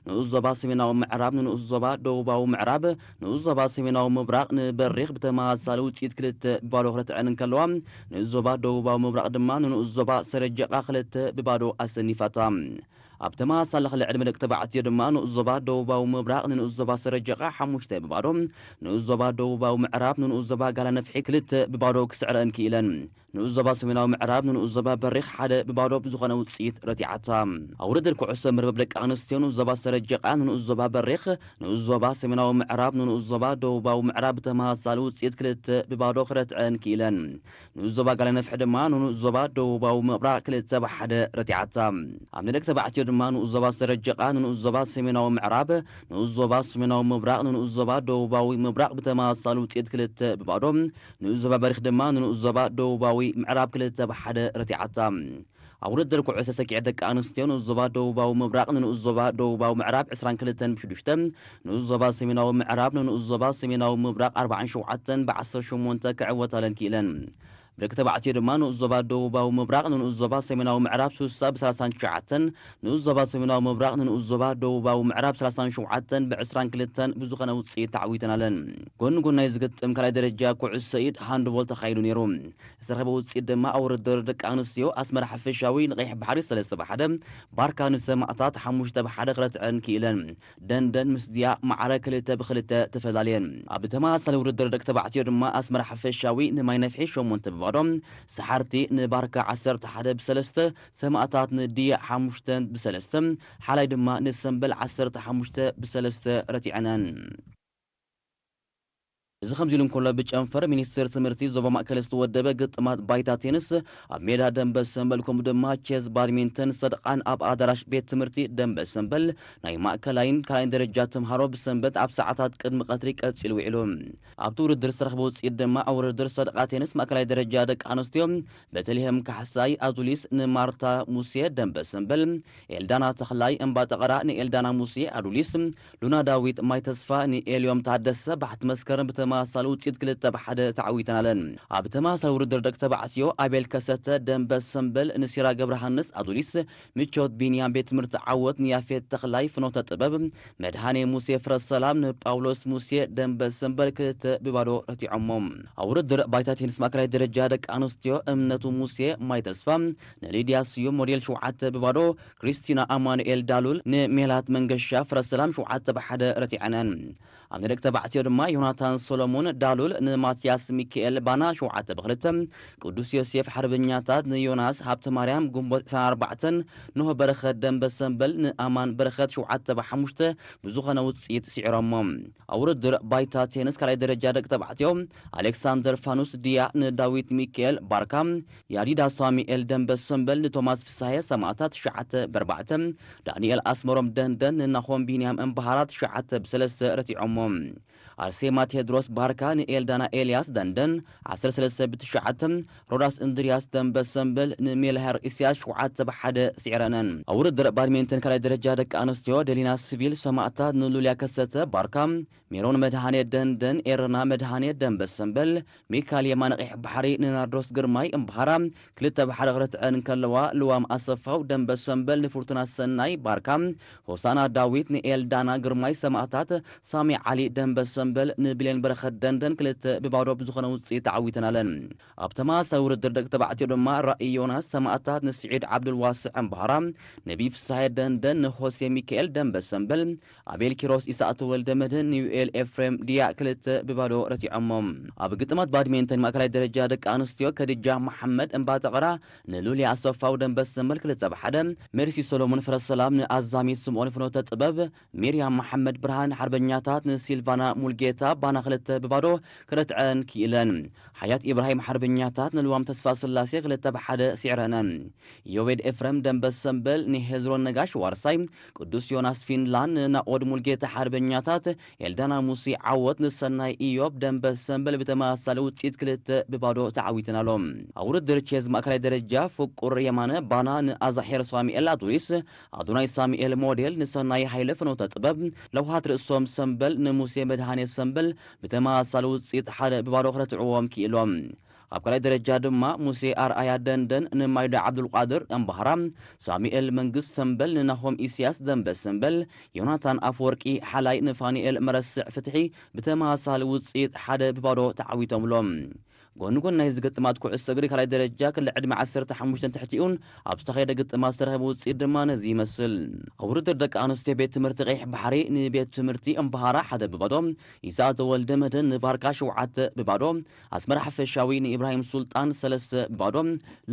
ንኡስ ዞባ ሰሜናዊ ምዕራብ ንንኡስ ዞባ ደቡባዊ ምዕራብ፣ ንኡስ ዞባ ሰሜናዊ ምብራቕ ንበሪኽ ብተመሳሳሊ ውፅኢት ክልተ ብባዶ ክረትዐን እንከለዋ፣ ንኡስ ዞባ ደቡባዊ ምብራቕ ድማ ንንኡስ ዞባ ሰረጀቓ ክልተ ብባዶ ኣሰኒፋታ። ኣብ ተመሳሳሊ ክሊ ዕድመ ደቂ ተባዕትዮ ድማ ንኡስ ዞባ ደቡባዊ ምብራቕ ንንኡስ ዞባ ሰረጀቓ ሓሙሽተ ብባዶ፣ ንኡስ ዞባ ደቡባዊ ምዕራብ ንንኡስ ዞባ ጋላነፍሒ ክልተ ብባዶ ክስዕረን ክኢለን። ንኡስ ዞባ ሰሜናዊ ምዕራብ ንንኡስ ዞባ በሪኽ ሓደ ብባዶ ብዝኾነ ውፅኢት ረቲዓታ። ኣብ ውድድር ኩዕሶ መርበብ ደቂ ኣንስትዮ ንኡስ ዞባ ሰረጀቓ ንንኡስ ዞባ በሪኽ፣ ንኡስ ዞባ ሰሜናዊ ምዕራብ ንንኡስ ዞባ ደቡባዊ ምዕራብ ብተመሳሳሊ ውፅኢት ክልተ ብባዶ ክረትዐን ክኢለን። ንኡስ ዞባ ጋላነፍሒ ድማ ንንኡስ ዞባ ደቡባዊ ምብራቕ ክልተ ብሓደ ረቲዓታ። ኣብ ናይ ደቂ ተባዕትዮ ድማ ንኡስ ዞባ ሰረጀቓ ንንኡስ ዞባ ሰሜናዊ ምዕራብ፣ ንኡስ ዞባ ሰሜናዊ ምብራቕ ንንኡስ ዞባ ደቡባዊ ምብራቕ ብተመሳሳሊ ውፅኢት ክልተ ብባዶ፣ ንኡስ ዞባ በሪኽ ድማ ንንኡስ ዞባ ደቡባዊ ምዕራብ ክልተ ብሓደ ረቲዓታ። ኣብ ውድድር ኩዕሶ ሰኪዐት ደቂ ኣንስትዮ ንኡስ ዞባ ደቡባዊ ምብራቕ ንንኡስ ዞባ ደቡባዊ ምዕራብ ዕስራን ክልተን ብሽዱሽተ፣ ንኡስ ዞባ ሰሜናዊ ምዕራብ ንንኡስ ዞባ ሰሜናዊ ምብራቕ ኣርባዓን ሸውዓተን ብዓሰርተ ሸሞንተ ክዕወታለን ክኢለን። ብደቂ ተባዕትዮ ድማ ንኡስ ዞባ ደቡባዊ ምብራቕ ንንኡስ ዞባ ሰሜናዊ ምዕራብ ሱሳ ብሰላሳን ትሽዓተን፣ ንኡስ ዞባ ሰሜናዊ ምብራቕ ንንኡስ ዞባ ደቡባዊ ምዕራብ ሰላሳን ሸውዓተን ብዕስራን ክልተን ብዝኾነ ውፅኢት ተዓዊተናለን። ጎኒ ጎናይ ዝግጥም ካልኣይ ደረጃ ኩዕሶ ኢድ ሃንድቦል ተኻይዱ ነይሩ። ዝተረኸበ ውፅኢት ድማ ኣብ ውድድር ደቂ ኣንስትዮ ኣስመራ ሓፈሻዊ ንቀይሕ ባሕሪ ሰለስተ ብሓደ፣ ባርካ ንሰማእታት ሓሙሽተ ብሓደ ክረትዐን ክኢለን። ደንደን ምስ ድያ ማዕረ ክልተ ብክልተ ተፈላለየን። ኣብ ተመሳሳሊ ውድድር ደቂ ተባዕትዮ ድማ ኣስመራ ሓፈሻዊ ንማይ ነፍሒ ሸሞንተ ብባዶ፣ ሰሓርቲ ንባርካ ዓሰርተ ሓደ ብሰለስተ፣ ሰማእታት ንድያ ሓሙሽተ ብሰለስተ፣ ሓላይ ድማ ንሰምበል ዓሰርተ ሓሙሽተ ብሰለስተ ረቲዐነን። እዚ ከምዚ ኢሉ እንከሎ ብጨንፈር ሚኒስቴር ትምህርቲ ዞባ ማእከል ዝተወደበ ግጥማት ባይታ ቴንስ ኣብ ሜዳ ደንበ ሰምበል ከምኡ ድማ ቼዝ ባድሚንተን ሰድቓን ኣብ ኣዳራሽ ቤት ትምህርቲ ደንበ ሰምበል ናይ ማእከላይን ካልኣይን ደረጃ ተምሃሮ ብሰንበት ኣብ ሰዓታት ቅድሚ ቀትሪ ቀጺሉ ውዒሉ። ኣብቲ ውድድር ዝተረኽበ ውፅኢት ድማ ኣብ ውድድር ሰድቓ ቴንስ ማእከላይ ደረጃ ደቂ ኣንስትዮ ቤተልሔም ካሕሳይ ኣዱሊስ ንማርታ ሙሴ ደንበ ሰምበል፣ ኤልዳና ተኽላይ እምባጠቐራ ንኤልዳና ሙሴ ኣዱሊስ፣ ሉና ዳዊት ማይ ተስፋ ንኤልዮም ታደሰ ባሕቲ መስከረም ብተማ ብተመሳሳሊ ውፅኢት ክልተ ብሓደ ተዓዊተን ኣለን። ኣብ ተመሳሳሊ ውድድር ደቂ ተባዕትዮ ኣቤል ከሰተ ደንበ ሰምበል ንሲራ ገብረሃንስ ኣዱሊስ፣ ምቾት ቢንያም ቤት ትምህርቲ ዓወት ንያፌት ተኽላይ ፍኖተ ጥበብ፣ መድሃኔ ሙሴ ፍረ ሰላም ንጳውሎስ ሙሴ ደንበ ሰምበል ክልተ ብባዶ ረቲዖሞ። ኣብ ውድድር ባይታ ቴኒስ ማእከላይ ደረጃ ደቂ ኣንስትዮ እምነቱ ሙሴ ማይ ተስፋ ንሊድያ ስዩም ሞዴል ሸውዓተ ብባዶ፣ ክሪስቲና ኣማኑኤል ዳሉል ንሜላት መንገሻ ፍረ ሰላም ሸውዓተ ብሓደ ረቲዐነን። ኣብ ናይ ደቂ ተባዕትዮ ድማ ዮናታን ሶሎሞን ዳሉል ንማትያስ ሚካኤል ባና ሸውዓተ ብክልተ፣ ቅዱስ ዮሴፍ ሓርበኛታት ንዮናስ ሃብተ ማርያም ግንቦት ዕስራን ኣርባዕተን፣ ኖህ በረኸት ደንበ ሰምበል ንኣማን በረኸት ሸውዓተ ብሓሙሽተ ብዝኾነ ውፅኢት ስዒሮሞ። ኣብ ውድድር ባይታ ቴንስ ካልኣይ ደረጃ ደቂ ተባዕትዮ ኣሌክሳንደር ፋኑስ ድያ ንዳዊት ሚካኤል ባርካ፣ ያዲዳ ሳሙኤል ደንበ ሰምበል ንቶማስ ፍሳሐ ሰማእታት ትሽዓተ ብኣርባዕተ፣ ዳንኤል ኣስመሮም ደንደን ንናሆም ቢንያም እምበሃራ ትሽዓተ ብሰለስተ ረቲዖሞ። ኣርሴማ ቴድሮስ ባርካ ንኤልዳና ኤልያስ ደንደን ዓሰርተ ሰለስተ ብትሽዓተ፣ ሮዳስ እንድርያስ ደንበ ሰምበል ንሜልሃር ኢስያስ ሸውዓተ ብሓደ ስዒረነን። ኣብ ውድድር ባድሜንተን ካልኣይ ደረጃ ደቂ ኣንስትዮ ደሊና ስቪል ሰማእታት ንሉልያ ከሰተ ባርካ፣ ሜሮን መድሃኔ ደንደን ኤረና መድሃኔ ደንበ ሰምበል፣ ሚካል የማነ ቀይሕ ባሕሪ ንናርዶስ ግርማይ እምበሃራ ክልተ ብሓደ ክረትዐን እንከለዋ፣ ልዋም ኣሰፋው ደንበ ሰምበል ንፍርቱና ሰናይ ባርካ፣ ሆሳና ዳዊት ንኤልዳና ግርማይ ሰማእታት፣ ሳሚ ዓሊ ደንበ ሰምበል ንብሌን በረኸት ደንደን ክልተ ብባዶ ብዝኾነ ውፅኢት ተዓዊተን ኣለን። ኣብ ተመሳሳሊ ውድድር ደቂ ተባዕትዮ ድማ ራእይ ዮናስ ሰማእታት ንስዒድ ዓብዱልዋስዕ እምበሃራ፣ ነቢ ፍስሃየ ደንደን ንሆሴ ሚካኤል ደንበ ሰምበል፣ ኣቤል ኪሮስ ኢሳእ ተወልደ መድህን ንዩኤል ኤፍሬም ድያ ክልተ ብባዶ ረቲዖሞ። ኣብ ግጥማት ባድሜንተን ማእከላይ ደረጃ ደቂ ኣንስትዮ ከድጃ መሓመድ እምባጠቐራ ንሉልያ ኣሰፋው ደንበ ሰምበል ክልተ ብሓደ፣ ሜርሲ ሰሎሞን ፍረሰላም ንኣዛሚት ስምኦን ፍኖተ ጥበብ፣ ሚርያም መሓመድ ብርሃን ሓርበኛታት ንሲልቫና ሙልጌታ ባና ክልተ ብባዶ ክረትዐን ክኢለን። ሓያት ኢብራሂም ሓርበኛታት ንልዋም ተስፋ ስላሴ ክልተ ብሓደ ስዕረነን። ዮቤድ ኤፍረም ደንበ ሰምበል ንሄዝሮን ነጋሽ ዋርሳይ፣ ቅዱስ ዮናስ ፊንላን ንናኦድ ሙልጌታ ሓርበኛታት፣ ኤልዳና ሙሴ ዓወት ንሰናይ ኢዮብ ደንበ ሰምበል ብተመሳሳሊ ውፅኢት ክልተ ብባዶ ተዓዊተን ኣሎ። ኣብ ውድድር ቼዝ ማእከላይ ደረጃ ፍቁር የማነ ባና ንኣዛሄር ሳሙኤል ኣዱሊስ፣ ኣዶናይ ሳሙኤል ሞዴል ንሰናይ ሃይለ ፍኖተ ጥበብ፣ ለውሃት ርእሶም ሰምበል ንሙሴ መድሃኔ ሰምበል ብተመሳሳሊ ውፅኢት ሓደ ብባዶ ክረትዕዎም ክኢሎም። ኣብ ካልኣይ ደረጃ ድማ ሙሴ ኣርኣያ ደንደን ንማይዳ ዓብዱልቃድር እምባህራ፣ ሳሙኤል መንግስት ሰምበል ንናሆም ኢስያስ ደንበ ሰምበል፣ ዮናታን ኣፈወርቂ ሓላይ ንፋኑኤል መረስዕ ፍትሒ ብተመሳሳሊ ውፅኢት ሓደ ብባዶ ተዓዊቶምሎም። ጎኒ ጎኒ ናይዚ ግጥማት ኩዕሶ እግሪ ካልኣይ ደረጃ ክልተ ዕድመ ዓሰርተ ሓሙሽተ ትሕቲኡን ኣብ ዝተኻየደ ግጥማት ዝተረኸበ ውፅኢት ድማ ነዚ ይመስል። ኣብ ውድድር ደቂ ኣንስትዮ ቤት ትምህርቲ ቀይሕ ባሕሪ ንቤት ትምህርቲ እምባሃራ ሓደ ብባዶ፣ ይስኣ ተወልደ መድህን ንባርካ ሸውዓተ ብባዶ፣ ኣስመራ ሓፈሻዊ ንኢብራሂም ሱልጣን ሰለስተ ብባዶ፣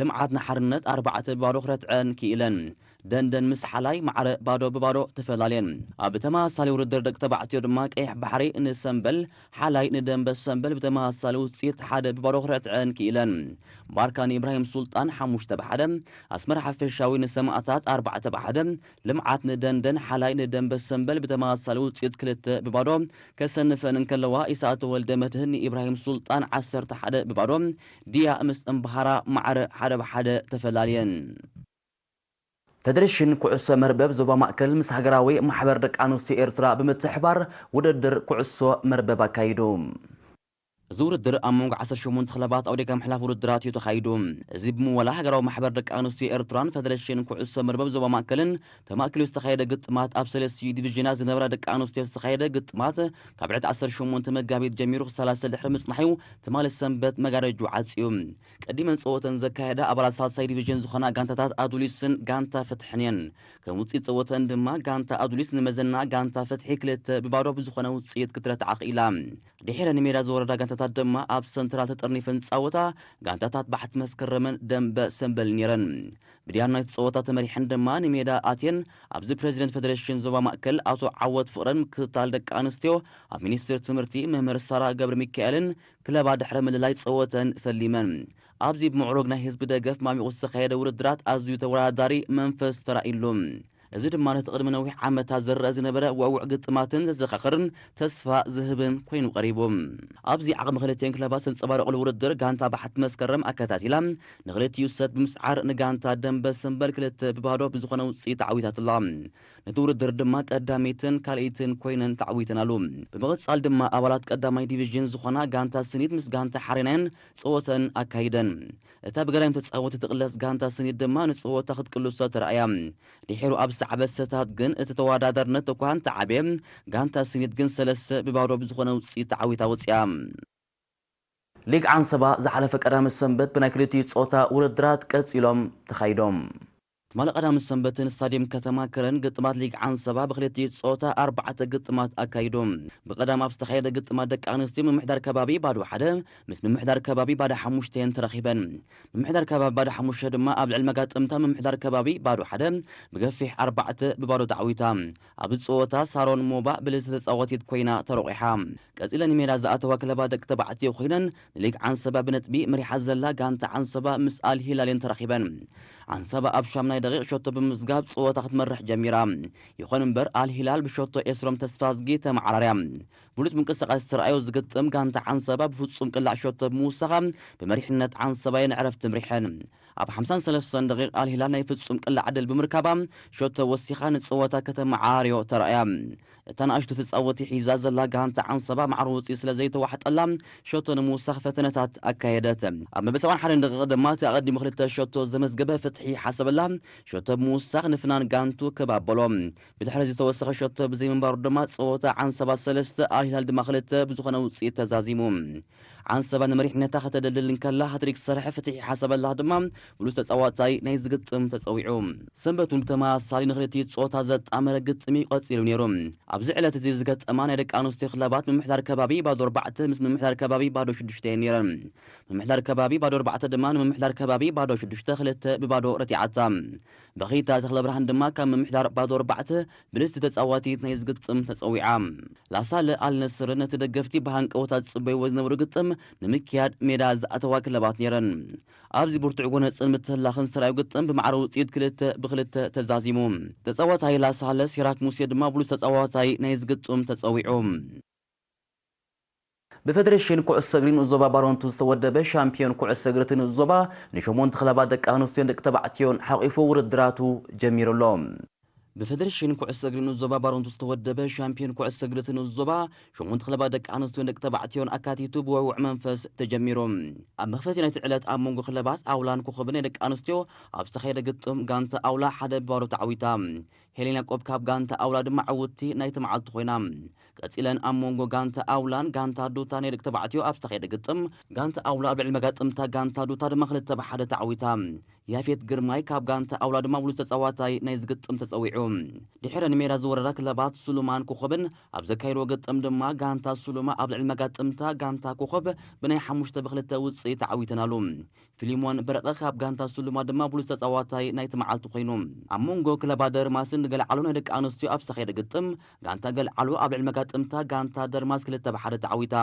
ልምዓት ንሓርነት ኣርባዕተ ብባዶ ክረትዐን ክኢለን። ደንደን ምስ ሓላይ ማዕረ ባዶ ብባዶ ተፈላልየን። ኣብ ተመሳሳሊ ውድድር ደቂ ተባዕትዮ ድማ ቀይሕ ባሕሪ ንሰምበል፣ ሓላይ ንደንበ ሰምበል ብተመሳሳሊ ውፅኢት ሓደ ብባዶ ክረትዐን ክኢለን። ባርካ ንኢብራሂም ሱልጣን ሓሙሽተ ብሓደ፣ ኣስመራ ሓፈሻዊ ንሰማእታት ኣርባዕተ ብሓደ፣ ልምዓት ንደንደን፣ ሓላይ ንደንበ ሰምበል ብተመሳሳሊ ውፅኢት ክልተ ብባዶ ከሰንፈን እንከለዋ፣ ኢሳእ ተወልደ መድህን ንኢብራሂም ሱልጣን ዓሰርተ ሓደ ብባዶ፣ ድያ ምስ እምበሃራ ማዕረ ሓደ ብሓደ ተፈላልየን። ፌደሬሽን ኩዕሶ መርበብ ዞባ ማእከል ምስ ሃገራዊ ማሕበር ደቂ ኣንስትዮ ኤርትራ ብምትሕባር ውድድር ኩዕሶ መርበብ ኣካይዱ። እዚ ውድድር ኣብ መንጎ ዓሰርተ ሸሞንተ ክለባት ኣውዲካ ምሕላፍ ውድድራት እዩ ተኻይዱ። እዚ ብምዋላ ሃገራዊ ማሕበር ደቂ ኣንስትዮ ኤርትራን ፌደሬሽን ኩዕሶ መርበብ ዞባ ማእከልን ተማእኪሉ ዝተኻየደ ግጥማት ኣብ ሰለስቲኡ ዲቪዥናት ዝነበራ ደቂ ኣንስትዮ ዝተኻየደ ግጥማት ካብ ዕለት ዓሰርተ ሸሞንተ መጋቢት ጀሚሩ ክሳላሰል ድሕሪ ምጽናሑ ትማሊ ሰንበት መጋረጅኡ ዓጽዩ። ቀዲመን ጸወተን ዘካየዳ ኣባላት ሳልሳይ ዲቪዥን ዝኾና ጋንታታት ኣዱሊስን ጋንታ ፍትሕን እየን። ከም ውጽኢት ጸወተን ድማ ጋንታ ኣዱሊስ ንመዘና ጋንታ ፍትሒ ክልተ ብባዶ ብዝኾነ ውጽኢት ክትረትዓ ክኢላ። ድሒረ ንሜዳ ዝወረዳ ጋንታታት ድማ ኣብ ሰንትራል ተጠርኒፈን ዝጻወታ ጋንታታት ባሕቲ መስከረምን ደንበ ሰንበል ነይረን። ብድያኑ ናይቲ ጸወታ ተመሪሐን ድማ ንሜዳ ኣትየን። ኣብዚ ፕሬዚደንት ፌደሬሽን ዞባ ማእከል ኣቶ ዓወት ፍቕረን ምክትታል ደቂ ኣንስትዮ ኣብ ሚኒስቴር ትምህርቲ መምህር ሳራ ገብረ ሚካኤልን ክለባ ድሕሪ ምልላይ ጸወተን ፈሊመን። ኣብዚ ብምዕሩግ ናይ ህዝቢ ደገፍ ማሚቑ ዝተኻየደ ውድድራት ኣዝዩ ተወዳዳሪ መንፈስ ተራእዩሉ። እዚ ድማ ነቲ ቅድሚ ነዊሕ ዓመታት ዝረአ ዝነበረ ውዕዉዕ ግጥማትን ዘዘኻኽርን ተስፋ ዝህብን ኮይኑ ቀሪቡ። ኣብዚ ዓቕሚ ክልቲኤን ክለባት ዘንጸባረቑሉ ውድድር ጋንታ ባሕቲ መስከረም ኣከታቲላ ንኽልቲኡ ሰት ብምስዓር ንጋንታ ደንበ ሰንበል ክልተ ብባዶ ብዝኾነ ውጽኢት ተዓዊታትላ። እቲ ውድድር ድማ ቀዳመይትን ካልኣይትን ኮይነን ተዓዊተናሉ። ብምቕጻል ድማ ኣባላት ቀዳማይ ዲቪዥን ዝኾና ጋንታ ስኒት ምስ ጋንታ ሓሬናየን ጸወተን ኣካይደን። እታ ብገዳይም ተጻወቲ ትቕለስ ጋንታ ስኒት ድማ ንጸወታ ክትቅልሶ ተራእያ። ድሒሩ ኣብ ዝሰዓበ ሰታት ግን እቲ ተወዳዳርነት እኳ እንተዓብየ፣ ጋንታ ስኒት ግን ሰለስተ ብባዶ ብዝኾነ ውጽኢት ተዓዊታ ወጺኣ። ሊግ ዓንሰባ ዝሓለፈ ቀዳመ ሰንበት ብናይ ክልቲኡ ጾታ ውድድራት ቀጺሎም ተኻይዶም። ትማሊ ቀዳመ ሰንበትን ስታድየም ከተማ ከረን ግጥማት ሊግ ዓንሰባ ብክልቲኡ ጾታ ኣርባዕተ ግጥማት ኣካይዱ። ብቐዳም ኣብ ዝተኻየደ ግጥማት ደቂ ኣንስትዮ ምምሕዳር ከባቢ ባዶ ሓደ ምስ ምምሕዳር ከባቢ ባዶ ሓሙሽተ እየን ተራኺበን። ምምሕዳር ከባቢ ባዶ ሓሙሽተ ድማ ኣብ ልዕሊ መጋጥምታ ምምሕዳር ከባቢ ባዶ ሓደ ብገፊሕ ኣርባዕተ ብባዶ ተዓዊታ። ኣብዚ ጸወታ ሳሮን ሞባ ብልጽቲ ተጻዋቲት ኮይና ተረቑሓ። ቀጺለን ሜዳ ዝኣተዋ ክለባት ደቂ ተባዕትዮ ኮይነን ንሊግ ዓንሰባ ብነጥቢ መሪሓ ዘላ ጋንታ ዓንሰባ ምስ ኣል ሂላል እየን ተራኺበን። ዓንሰባ ኣብ ሻምናይ ደቂቕ ሸቶ ብምስጋብ ጸወታ ክትመርሕ ጀሚራ። ይኹን እምበር ኣል ሂላል ብሸቶ ኤስሮም ተስፋዝጊ ተመዓራርያ። ብሉጽ ምንቅስቃስ ዝተረኣዮ ዝግጥም ጋንታ ዓንሰባ ብፍጹም ቅላዕ ሸቶ ብምውሳኻ ብመሪሕነት ዓንሰባ እየን ዕረፍቲ ምሪሐን። ኣብ ሓምሳን ሰለስተን ደቂቕ ኣል ሂላል ናይ ፍጹም ቅላዕ ዕድል ብምርካባ ሸቶ ወሲኻ ንጸወታ ከተመዓራርዮ ተራእያ። እታ ንኣሽቱ ተጻወቲ ሒዛ ዘላ ጋንታ ዓንሰባ ማዕረ ውጽኢት ስለ ዘይተዋሕጠላ ሸቶ ንምውሳኽ ፈተነታት ኣካየደት። ኣብ መበል ሰብዓን ሓደን ደቂቕ ድማ እቲ ኣቐዲሙ ክልተ ሸቶ ዘመዝገበ ፍትሒ ሓሰበላ ሸቶ ብምውሳኽ ንፍናን ጋንቱ ክብ ኣበሎ። ብድሕሪ ዝተወሰኸ ሸቶ ብዘይምንባሩ ድማ ጸወታ ዓንሰባ ሰለስተ ኣል ሂላል ድማ ክልተ ብዝኾነ ውጽኢት ተዛዚሙ። ዓንሰባ ንመሪሕነታ ከተደልድል እንከላ ሃትሪክ ዝሰርሐ ፍትሒ ሓሰበላ ድማ ብሉጽ ተጻዋታይ ናይ ዝግጥም ተጸዊዑ። ሰንበት እውን ብተመሳሳሊ ንክልቲኡ ጾታ ዘጣመረ ግጥም እዩ ቀጺሉ ነይሩ። ኣብዚ ዕለት እዚ ዝገጠማ ናይ ደቂ ኣንስትዮ ክለባት ምምሕዳር ከባቢ ባዶ ኣርባዕተ ምስ ምምሕዳር ከባቢ ባዶ ሽዱሽተ እየን ነይረን። ምምሕዳር ከባቢ ባዶ ኣርባዕተ ድማ ንምምሕዳር ከባቢ ባዶ ሽዱሽተ ክልተ ብባዶ ረቲዓታ። በኺታ ተኽለብርሃን ድማ ካብ ምምሕዳር ባዶ ኣርባዕተ ብልጽቲ ተጻዋቲት ናይ ዝግጥም ተጸዊዓ። ላሳለ ኣልነስር ነቲ ደገፍቲ ብሃንቀውታ ዝጽበይዎ ዝነበሩ ግጥም ንምክያድ ሜዳ ዝኣተዋ ክለባት ነይረን። ኣብዚ ብርቱዕ ጎነጽን ምትህላኽን ዝተራእዩ ግጥም ብማዕረ ውጽኢት ክልተ ብክልተ ተዛዚሙ። ተጻዋታይ ላሳለ ሲራክ ሙሴ ድማ ብሉጽ ተጻዋታይ ናይ ዝግጥም ተጸዊዑ። ብፌደሬሽን ኩዕሶ እግሪ ንኡስ ዞባ ባሮንቱ ዝተወደበ ሻምፒዮን ኩዕሶ እግሪ እቲ ንኡስ ዞባ ንሸሞንተ ክለባት ደቂ ኣንስትዮን ደቂ ተባዕትዮን ሓቒፉ ውድድራቱ ጀሚሩ ኣሎ። ብፌደሬሽን ኩዕሶ እግሪ ንኡስ ዞባ ባሮንቱ ዝተወደበ ሻምፒዮን ኩዕሶ እግሪ እቲ ንኡስ ዞባ ሸሞንተ ክለባት ደቂ ኣንስትዮን ደቂ ተባዕትዮን ኣካቲቱ ብውዕውዕ መንፈስ ተጀሚሩ። ኣብ መኽፈቲ ናይቲ ዕለት ኣብ መንጎ ክለባት ኣውላን ኮኸብን ናይ ደቂ ኣንስትዮ ኣብ ዝተኻየደ ግጥም ጋንታ ኣውላ ሓደ ብባዶ ተዓዊታ። ሄሌን ያቆብ ካብ ጋንታ ኣውላ ድማ ዕውትቲ ናይቲ መዓልቲ ኮይና። ቀጺለን ኣብ መንጎ ጋንታ ኣውላን ጋንታ ዱታ ናይ ደቂ ተባዕትዮ ኣብ ዝተኻየደ ግጥም፣ ጋንታ ኣውላ ኣብ ልዕሊ መጋጥምታ ጋንታ ዱታ ድማ ክልተ ብሓደ ተዓዊታ። ያፌት ግርማይ ካብ ጋንታ ኣውላ ድማ ብሉጽ ተጻዋታይ ናይ ዝግጥም ተጸዊዑ። ድሕሪ ንሜዳ ዝወረዳ ክለባት ሱሉማን ኮኸብን ኣብ ዘካየድዎ ግጥም ድማ ጋንታ ሱሉማ ኣብ ልዕሊ መጋጥምታ ጋንታ ኮኸብ ብናይ ሓሙሽተ ብክልተ ውጽኢት ተዓዊተናሉ። ፊሊሞን በረቐ ካብ ጋንታ ሱሉማ ድማ ብሉጽ ተጻዋታይ ናይቲ መዓልቲ ኮይኑ። ኣብ መንጎ ክለባ ደርማስን ገልዓሎ ናይ ደቂ ኣንስትዮ ኣብ ዝተኻየደ ግጥም፣ ጋንታ ገልዓሎ ኣብ ልዕሊ መጋጥምታ ጋንታ ደርማስ ክልተ ብሓደ ተዓዊታ።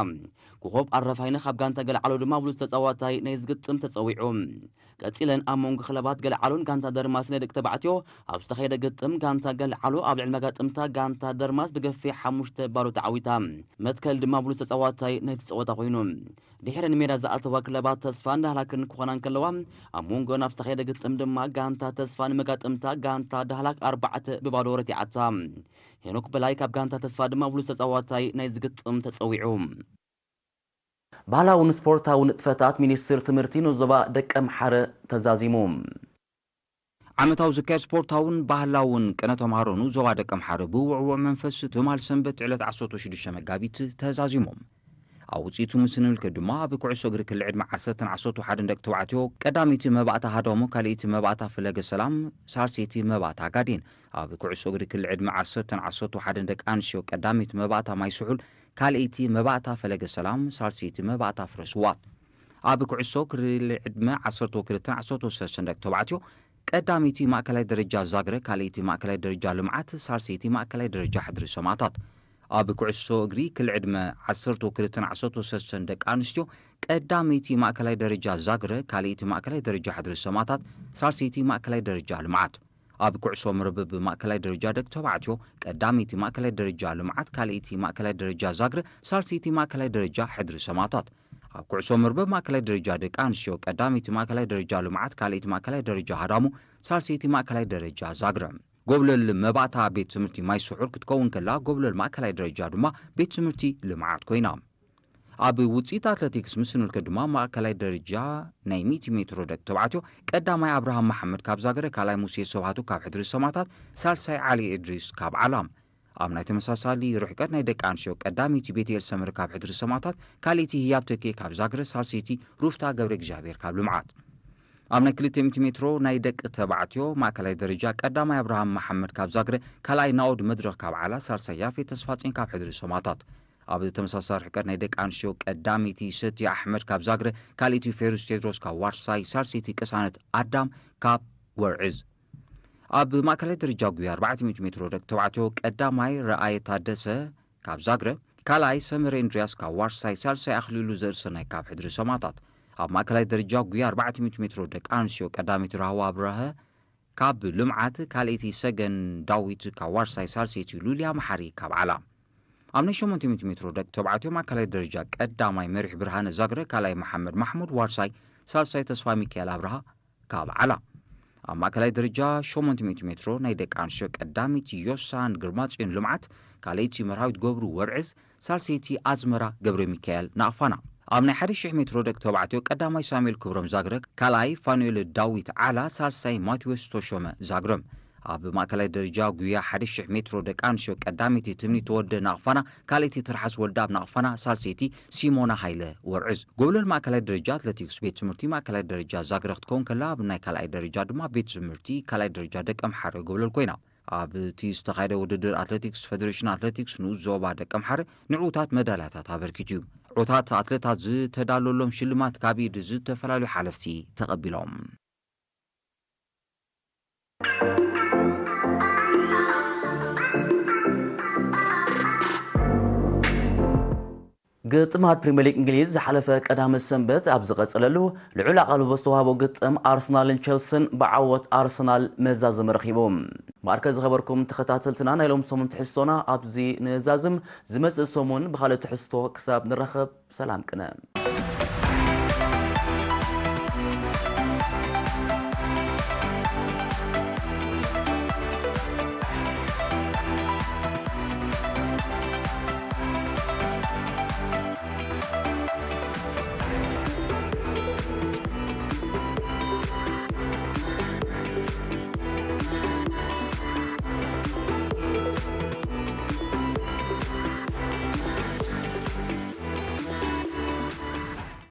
ኮኾብ ኣረፋይነ ካብ ጋንታ ገልዓሎ ድማ ብሉጽ ተጻዋታይ ናይ ዝግጥም ተጸዊዑ። ቀጺለን ኣብ መንጎ ክለባት ገልዓሎን ጋንታ ደርማስን ናይ ደቂ ተባዕትዮ ኣብ ዝተኻየደ ግጥም፣ ጋንታ ገልዓሎ ኣብ ልዕሊ መጋጥምታ ጋንታ ደርማስ ብገፊሕ ሓሙሽተ ባዶ ተዓዊታ። መትከል ድማ ብሉጽ ተጻዋታይ ናይቲ ጸወታ ኮይኑ። ድሕሪ ንሜዳ ዝኣተዋ ክለባት ተስፋን ዳህላክን ክኾና እንከለዋ፣ ኣብ መንጎን ኣብ ዝተኻየደ ግጥም ድማ ጋንታ ተስፋ ንመጋጥምታ ጋንታ ዳህላክ ኣርባዕተ ብባዶ ረቲዓታ። ሄኖክ በላይ ካብ ጋንታ ተስፋ ድማ ብሉጽ ተጻዋታይ ናይ ዝግጥም ተጸዊዑ። ባህላውን ስፖርታውን ንጥፈታት ሚኒስትር ትምህርቲ ንዞባ ደቀምሓረ ተዛዚሙ። ዓመታዊ ዝካየድ ስፖርታውን ባህላውን ቅነ ተምሃሮ ንዞባ ደቀምሓረ ብውዕውዕ መንፈስ ትማል ሰንበት ዕለት ዓሰርተ ሽዱሽተ መጋቢት ተዛዚሞም። ኣብ ውፅኢቱ ምስ ንምልከት ድማ ኣብ ኩዕሶ እግሪ ክሊ ዕድመ ዓሰርተን ዓሰርተ ሓደን ደቂ ተባዕትዮ ቀዳመይቲ መባእታ ሃዳሞ፣ ካልኣይቲ መባእታ ፈለገ ሰላም፣ ሳልሰይቲ መባእታ ጋዴን። ኣብ ኩዕሶ እግሪ ክሊ ዕድመ ዓሰርተን ዓሰርተ ሓደን ደቂ ኣንስትዮ ቀዳመይቲ መባእታ ማይ ስሑል፣ ካልኣይቲ መባእታ ፈለገ ሰላም፣ ሳልሰይቲ መባእታ ፍረ ስዋት። ኣብ ኩዕሶ ክሊ ዕድመ ዓሰርተ ክልተን ዓሰርተ ሰለስተን ደቂ ተባዕትዮ ቀዳመይቲ ማእከላይ ደረጃ ዛግረ፣ ካልኣይቲ ማእከላይ ደረጃ ልምዓት፣ ሳልሰይቲ ማእከላይ ደረጃ ሕድሪ ሰማእታት። ኣብ ኩዕሶ እግሪ ክሊ ዕድመ ዓሰርተ ክልተን ዓሰርተ ሰለስተን ደቂ ኣንስትዮ ቀዳመይቲ ማእከላይ ደረጃ ዛግረ፣ ካልኣይቲ ማእከላይ ደረጃ ሕድሪ ሰማእታት፣ ሳልሰይቲ ማእከላይ ደረጃ ልምዓት። ኣብ ኩዕሶ መርበብ ማእከላይ ደረጃ ደቂ ተባዕትዮ ቀዳመይቲ ማእከላይ ደረጃ ልምዓት፣ ካልኣይቲ ማእከላይ ደረጃ ዛግረ፣ ሳልሰይቲ ማእከላይ ደረጃ ሕድሪ ሰማእታት። ኣብ ኩዕሶ መርበብ ማእከላይ ደረጃ ደቂ ኣንስትዮ ቀዳመይቲ ማእከላይ ደረጃ ልምዓት፣ ካልኣይቲ ማእከላይ ደረጃ ሃዳሙ፣ ሳልሰይቲ ማእከላይ ደረጃ ዛግረ። ጎብለል መባእታ ቤት ትምህርቲ ማይ ስሑር ክትከውን ከላ፣ ጎብለል ማእከላይ ደረጃ ድማ ቤት ትምህርቲ ልምዓት ኮይና። ኣብ ውፅኢት ኣትለቲክስ ምስ ንምልከት ድማ፣ ማእከላይ ደረጃ ናይ ሚእቲ ሜትሮ ደቂ ተባዕትዮ ቀዳማይ ኣብርሃም መሓመድ ካብ ዛግረ፣ ካልኣይ ሙሴ ስብሃቱ ካብ ሕድሪ ሰማታት፣ ሳልሳይ ዓሊ እድሪስ ካብ ዓላ። ኣብ ናይ ተመሳሳሊ ርሕቀት ናይ ደቂ ኣንስትዮ ቀዳመይቲ ቤትኤል ሰመረ ካብ ሕድሪ ሰማታት፣ ካልኣይቲ ህያብ ተኬ ካብ ዛግረ፣ ሳልሰይቲ ሩፍታ ገብረ እግዚኣብሔር ካብ ልምዓት። ኣብ ናይ ክልተ ሚእቲ ሜትሮ ናይ ደቂ ተባዕትዮ ማእከላይ ደረጃ ቀዳማይ ኣብርሃም መሓመድ ካብ ዛግረ፣ ካልኣይ ናኦድ መድረኽ ካብ ዓላ፣ ሳልሳይ ያፌት ተስፋጽዮን ካብ ሕድሪ ሰማታት። ኣብ ተመሳሳሊ ርሕቀት ናይ ደቂ ኣንስትዮ ቀዳመይቲ ሰቲ ኣሕመድ ካብ ዛግረ፣ ካልኣይቲ ፌሩዝ ቴድሮስ ካብ ዋርሳይ፣ ሳልሰይቲ ቅሳነት ኣዳም ካብ ወርዕዝ። ኣብ ማእከላይ ደረጃ ጉያ ኣርባዕተ ሚእቲ ሜትሮ ደቂ ተባዕትዮ ቀዳማይ ረኣየ ታደሰ ካብ ዛግረ፣ ካልኣይ ሰመረ እንድርያስ ካብ ዋርሳይ፣ ሳልሳይ ኣኽሊሉ ዘርእሰናይ ካብ ሕድሪ ሰማታት። ኣብ ማእከላይ ደረጃ ጉያ ኣርባዕተ ሚእቲ ሜትሮ ደቂ ኣንስትዮ ቀዳመይቲ ራህዋ ኣብርሃ ካብ ልምዓት፣ ካልኣይቲ ሰገን ዳዊት ካብ ዋርሳይ፣ ሳልሰይቲ ሉልያ መሓሪ ካብ ዓላ። ኣብ ናይ ሸሞንተ ሚእቲ ሜትሮ ደቂ ተባዕትዮ ማእከላይ ደረጃ ቀዳማይ መሪሕ ብርሃነ ዛግረ፣ ካልኣይ መሓመድ ማሕሙድ ዋርሳይ፣ ሳልሳይ ተስፋ ሚካኤል ኣብርሃ ካብ ዓላ። ኣብ ማእከላይ ደረጃ ሸሞንተ ሚእቲ ሜትሮ ናይ ደቂ ኣንስትዮ ቀዳመይቲ ዮሳን ግርማጽዮን ልምዓት፣ ካልኣይቲ መርሃዊት ገብሩ ወርዕዝ፣ ሳልሰይቲ ኣዝመራ ገብረ ሚካኤል ናቕፋና። ኣብ ናይ ሓደ ሽሕ ሜትሮ ደቂ ተባዕትዮ ቀዳማይ ሳሙኤል ክብሮም ዛግረ፣ ካልኣይ ፋኑኤል ዳዊት ዓላ፣ ሳልሳይ ማቴዎስ ተሾመ ዛግረ። ኣብ ማእከላይ ደረጃ ጉያ ሓደ ሽሕ ሜትሮ ደቂ ኣንስትዮ ቀዳመይቲ ትምኒት ተወልደ ናቕፋና፣ ካልኣይቲ ትርሓስ ወልደኣብ ናቕፋና፣ ሳልሰይቲ ሲሞና ሃይለ ወርዕዝ። ጎብለል ማእከላይ ደረጃ ኣትለቲክስ ቤት ትምህርቲ ማእከላይ ደረጃ ዛግረ ክትከውን ከላ፣ ኣብ ናይ ካልኣይ ደረጃ ድማ ቤት ትምህርቲ ካልኣይ ደረጃ ደቀምሓረ ጎብለል ኮይና። ኣብቲ ዝተኻየደ ውድድር ኣትለቲክስ፣ ፌደሬሽን ኣትለቲክስ ንኡስ ዞባ ደቀምሓረ ንዕዉታት መዳልያታት ኣበርኪቱ እዩ። ዕዉታት ኣትለታት ዝተዳለወሎም ሽልማት ካብ ኢድ ዝተፈላለዩ ሓለፍቲ ተቐቢሎም። ግጥማት ፕሪምየር ሊግ እንግሊዝ ዝሓለፈ ቀዳመ ሰንበት ኣብ ዝቐጸለሉ፣ ልዑል ኣቓልቦ ዝተዋህቦ ግጥም ኣርሰናልን ቸልስን ብዓወት ኣርሰናል መዛዘሚ ረኺቡ። ማርከ ዝኸበርኩም ተኸታተልትና፣ ናይ ሎም ሰሙን ትሕዝቶና ኣብዚ ንዛዝም። ዝመጽእ ሰሙን ብኻልእ ትሕዝቶ ክሳብ ንራኸብ፣ ሰላም ቅነ።